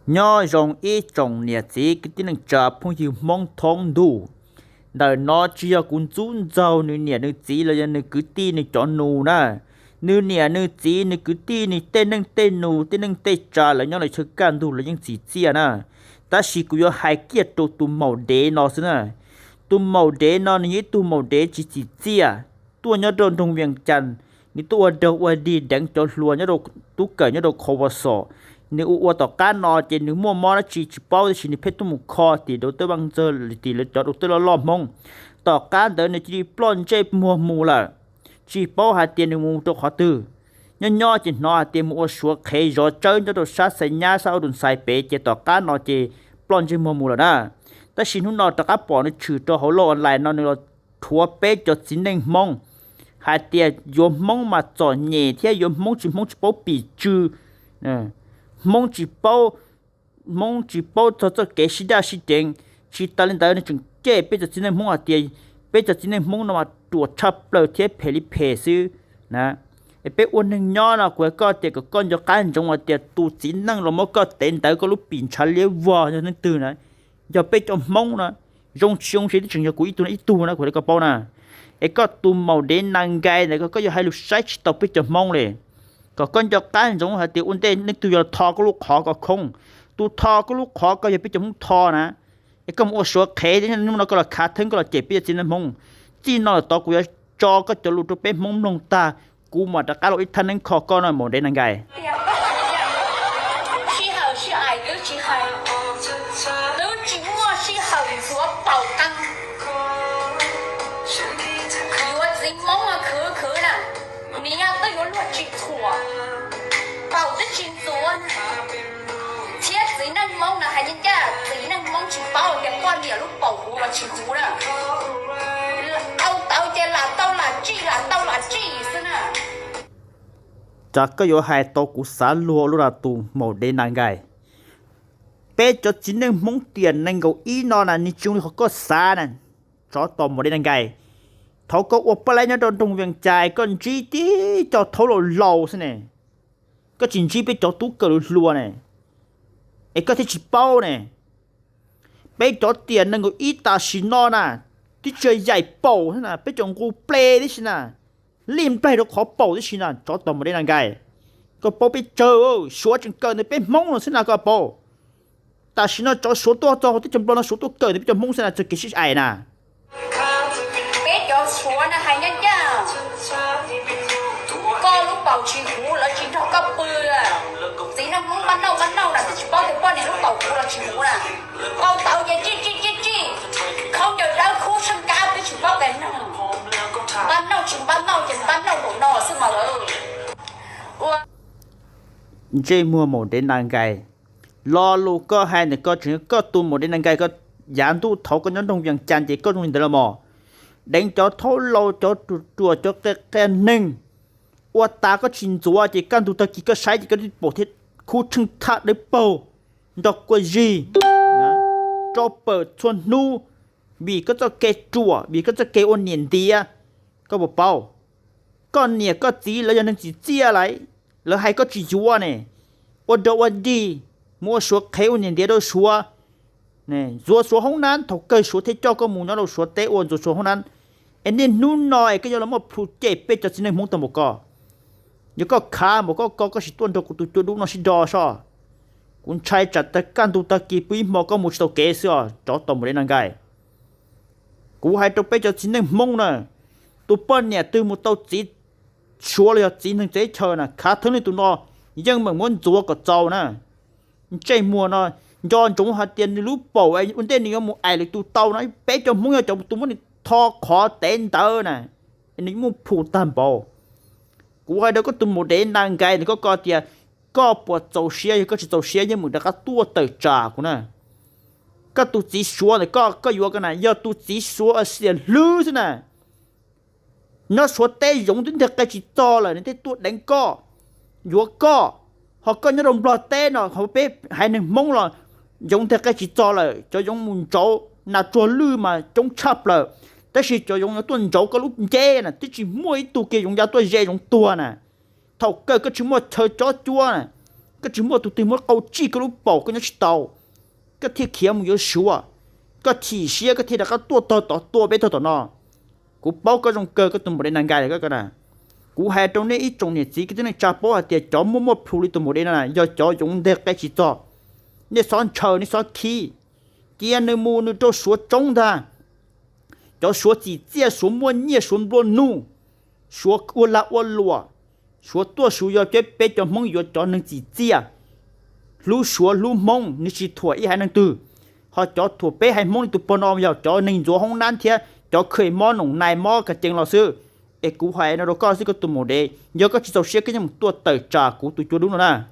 Nyob zoo ib tsoom niam txiv kwv tij neej tsa phooj ywg Hmoob thoob ntuj. Ntawm no tsis yog kuv ntxub ntxaug nws niam nws txiv los yog nws kwv tij nws cov nus na. Nws niam nws txiv nws kwv tij nws tej neej tej nus tej neej tej tsa lawv nyob lawv chaw kaj ntug lawv yeej txim txiaj na. Tab sis kuv yuav hais kiag rau tus maum dev no xwb na. Tus maum dev no nws yog ib tug maum dev tsis txim txiaj, tuaj nyob rau nroog Vias Cas, nws tuaj ua raug ua dig deev cov hluas nyob rau tub kawm nyob rau Kho Vaj Xom. Nws ua ua tom qab no ces nws muaj mob dab tsi tsis paub, tab sis nws pheej tuaj mus kho tim rau tej vaj ntxawg tim lawv cov rau tej loj loj Hmoob. Tom qab ntawd nws cia li ploj ntsej muag mus lawm, tsis paub hais tias nws mus rau qhov twg. Nyob nyob ces hnov hais tias mus ua Suav qhev zov tsawb nyob rau sab Xais Nyab sab Ua Dum Xais pem, ces tom qab no ces ploj ntsej muag mus lawm na. Tab sis hnub no rov qab pom nws tshwm rau hauv lub online no nws los rhuav peb cov txiv neej Hmoob hais tias yuav Hmoob mas txom nyem thiab yuav Hmoob tsis, Hmoob tsis paub pim tsw, Hmoob tsis paub, Hmoob tsis paub txog txoj kev sib daj sib deev. Tsis tas li ntawd nws tseem cem peb cov txiv neej Hmoob hais tias peb cov txiv neej Hmoob no mas ruam tshaj plaws thiab phem li phem xwb na. Es peb ua neeg nyob no kuv hais koj tias kom koj nco qab ntsoov hais tias tus txiv neej los muab koj tev ntawd koj lub pim ntshav liab vog yog leej twg na. Yog peb cov Hmoob na, zoo tsis zoo ces twb tseem yog kuv ib tug no ib tug na kuv hais koj paub na. Es koj tus maum dev nas nkais ntawd koj yuav hais lus saib tsis tau peb cov Hmoob li. Kom koj nco qab ntsoov hais tias ua ntej leej twg yuav tho koj lub qhov koj khoob, tus tho koj lub qhov koj yog peb cov Hmoob tho na. Es koj mus ua Suav qhev thiab hnub no koj los khav theeb koj los cem peb cov txiv neej Hmoob. Txij no lawm tod kuv yuav tso koj cov lus rau peb Hmoob mloog tag, kuv mam rov qab los ib thaj neeb kho koj no maum dev nas nkais. Sij hawm sij hawm twb tsis hais, twb tsis muaj sij hawm ntxuav paum qees. Yuav txiv Hmoob khwv khwv na, niam twb yuav luag tsis thuam, paum twb tsis ntxuav. Thiab txiv neej Hmoob no hais ncaj ncaj, txiv neej Hmoob tsis paub tias poj niam lub paum huv los tsis huv na. Au tau ces lam tau lam tsij, lam tau lam tsij xwb na. Tsam koj yuav hais tau kuv xav luag lub tus maum dev nas nkais. Peb cov txiv neej Hmoob tiam nees nkaum ib no na nws tsis zoo li qhov koj xav na. Tsov tom maum dev nas nkais, thaum koj ua paj laib nyob rau nroog Vias Cas koj ntsib tib co thaub laus laus xwb ne, koj tsis ntsib peb cov tub kawm hluas hluas ne, es koj thiaj tsis paub ne. Peb cov tiam nees nkaum ib tam sim no na, twb tsis yog yaim paum xwb na, peb cov nqus ple tib si na, lij nplaig rau qhov paum tib si na, tsov tom maum dev nas nkais. Koj paub peb tsawg, Suav tseem kawm ntawm peb Hmoob no xwb na koj paub. Tam sim no tsov Suav tuaj txog hauv teb chaws Nplog no Suav tuaj kawm ntawm peb cov Hmoob xwb na, txog kev sib aim na. Peb cov Suav na hais ncaj ncaj, koj lub paum tsis huv lawv tsis nrog koj pw. Txiv neej Hmoob npaj nauj npaj nauj na twb tsis paub tias poj niam lub paum huv los tsis huv na. Qau tawv ces tsij tsij tsij tsij, khaub ncaws dawb khub tsheej kab twb tsis paub tias neeg npaj nauj tsis npaj nauj ces npaj nauj npaum no xwb mas lawm. Ntsej muag maum dev nas nkais, lo lus koj hais ntawm koj tseem yog koj tus maum dev nas nkais koj. Yav ntuj thaud koj nyob nroog Vias Cas ces koj zoo li ntawd los mas, deev cov thaub laus cov ruam ruam cov qia qia neeg, ua tas koj tsis ntxuav ces kaj ntug tag kis koj saib ces koj pom thiab khub tsheej thaj dawb paug, nrog kua zig, tso pawm txhua hnub, vim koj txoj kev ruam vim koj txoj kev ua niam ntiav. Koj puas paub, koj niam koj txiv lawv yog neeg tsim txiaj lawm, lawv hais koj tsis yuav ne, ua rau ua dig, mus ua Suav qhev ua niam ntiav rau Suav, ntxuav Suav hoob nab, thaum kawg Suav thiaj coj koj mus nyob rau Suav teb ua ntxuav Suav hoob nab. Es niaj hnub no es koj yuav los muaj plhus cem peb cov txiv neej Hmoob tau npaum ko. Yog koj khav npaum ko koj sim tuaj nrog kuv tus cua dub no sib do soj. Kuv ntshai tsam kaj ntug tag kis pw ib hmo koj mus tsis tau kev xwb os, tsov tom maum dev nas nkais. Kuv hais rau peb cov txiv neej Hmoob na, tus poj niam twg mus tau txiv Suav los yog txiv neeg txawv teb chaws na, khav theeb li tus no, yeej meem muab ntxuav kom txaus na. Ntsej muag no, nco ntsoov hais tias nws lub paum ua ntej nws yuav mus aim lwm tus tau no, peb cov Hmoob yog cov tus muab nws tho qhov tev ntawd na, nws muaj plhus tag npaum. Kuv hais rau koj tus maum dev nas nkais ntawm koj ko tias, koj puas txaus siab, yog koj tsis txaus siab yeej meem rov qab tuaj tawm tsam kuv na. Koj tus txiv Suav ntawm koj, koj yuav ko na yog tus txiv Suav xiam hlwb xwb na. Nyob Suav teb zoov twb nteg qe tsis txog lawm nws thiaj tuaj deev koj, yuav koj. Ho koj nyob rau Nplog teb no ho peb haiv neeg Hmoob los zoov nteg qe tsis txog lawm, cov zoov mus ntsauv nas tsuag lwj mas coob tshaj plaws. Tab sis cov zoov yuav tuaj ntsauv koj lub nceb na twb tsis muaj ib tug kiag zoov ya tuaj ze zoov tuag na. Thaum kawg koj tsis muaj chaw cob cuab na, Koj tsis muaj tus twg muab qau tsij koj lub paum koj nyob tsis tau, koj thiaj khiav mus yuav Suav. Koj chim siab koj thiaj rov qab tuaj tog tod tua peb tog tom no. Kuv paub koj zoo kawg koj tus maum dev na nkais koj na. Kuv hais rau nej ib tsoom niam txiv kwv tij neej tsa paub hais tias cov muaj muaj plhus li tus maum dev no na yog cov yoov nteg qe tsis txog. Nej txhob ntshaw nej txhob khib. Cia nws mus nws rau Suav tsoob ntag. Cov Suav txim txiaj, Suav muaj nyiaj, Suav nplua nuj, Suav ua lag ua luam, Suav tuaj Suav yog peb cov Hmoob yuav cov neeg txim txiaj. Hlub Suav hlub Hmoob, nws tsis thuam ib haiv neeg twg. Ho cov thuam peb haiv Hmoob li tus pog no yog cov neeg ntxuav hoob nab thiab cov kha mob noom nais mob ka cees los xwb. Es kuv hais no rau koj xwb koj tus maum dev, yog koj tsis txaus siab koj yeej mus tuaj tawm tsam kuv tus cua dub no na.